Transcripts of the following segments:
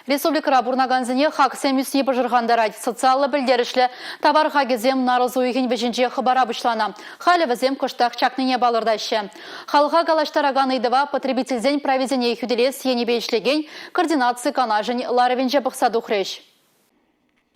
Республикӑра пурӑнакансене хаксем ӳсни пӑшӑрхантарать. Социаллӑ пӗлтерӗшлӗ тавар хакӗсем нарӑс уйӑхӗн вӗҫӗнче хӑпара пуҫланӑ. Халӗ вӗсем кӑштах чакнине палӑртаҫҫӗ. Халӑха калаҫтаракан ыйтӑва потребительсен прависене хӳтӗлес енӗпе ӗҫлекен координаци канашӗн ларӑвӗнче пӑхса тухрӗҫ.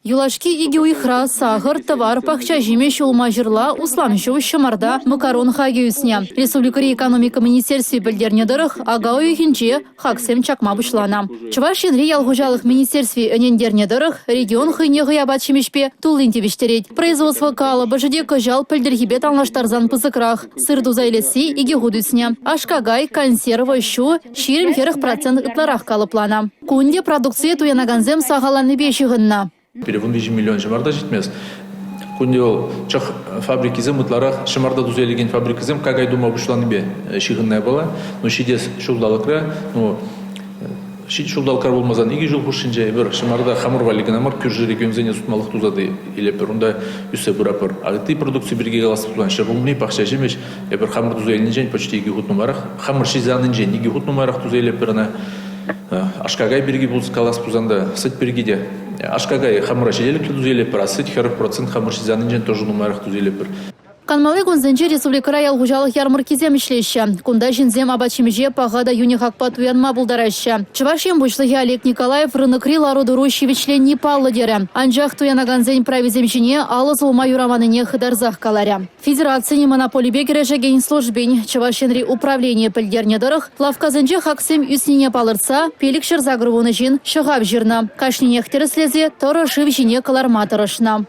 Юлашки икӗ уйӑхра сахӑр, тӑвар, пахча ҫимӗҫ, улма-ҫырла, услам ҫу, ҫӑмарта, макарон хакӗ ӳснӗ. Республикӑри экономика министерстви пӗлтернӗ тӑрӑх, ака уйӑхӗнче хаксем чакма пуҫланӑ. Чӑваш Енри ял хуҫалӑх министерстви ӗнентернӗ тӑрӑх, регион хӑйне хӑй апат-ҫимӗҫпе туллин тивӗҫтерет. Производство калӑпӑшӗ те кӑҫал пӗлтӗрхипе танлаштарсан пысӑкрах. Сыр туса илесси икӗ хут ӳснӗ. Аш-какай, консерва, ҫу 20-40% ытларах калӑпланӑ. Ку ӗнтӗ продукцие туянакансем сахалланнипе ҫыхӑннӑ. Пире 13 миллион ҫӑмарта ҫитмест. Кунти вӑл чӑх фабрикисем ытларах ҫӑмарта туса илекен фабрикӑсем какай тума пуҫланипе ҫыхӑннӑ япала. Ну, ҫитес ҫулталӑкра, ну, ҫулталӑкра пулмасан икӗ ҫул хушшинче эпир ҫӑмарта хамӑр валли кӑна мар, кӳршӗ регионсене сутмалӑх туса та илетпӗр. Унта ӳссе пыратпӑр. А ытти продукци пирки калас пулсан ҫӗрулми, пахча ҫимӗҫ эпир хамӑр туса илнинчен почти икӗ хут нумайрах, хамӑр ҫисе аннинчен икӗ хут нумайрах туса илетпӗр ӑна. Аш-какай пирки калас пулсан та, сӗт пирки те. Аш-какай хамӑра ҫителӗклӗ туса илетпӗр, а сӗт 40% хамӑр ҫисе аннинчен тоже нумайрах туса илетпӗр. Канмалли кунсенче республикӑра ял хуҫалӑх ярмӑрккисем ӗҫлеҫҫӗ. Кунта ҫынсем апат-ҫимӗҫе паха та йӳнӗ хакпа туянма пултараҫҫӗ. Чӑваш Ен Пуҫлӑхӗ Олег Николаев рынокри лару-тӑру ҫивӗчленни паллӑ терӗ. Анчах туянакансен прависем ҫине алӑ сулма юраманнине хытарсах каларӗ. Федерацин монополипе кӗрешекен службин Чӑваш Енри управленийӗ пӗлтернӗ тӑрӑх, лавккасенче хаксем ӳснине палӑртса 580 ҫын ҫӑхав ҫырнӑ. Кашнинех тӗрӗслесе тӑрӑ шыв ҫине кӑларма тӑрӑшнӑ.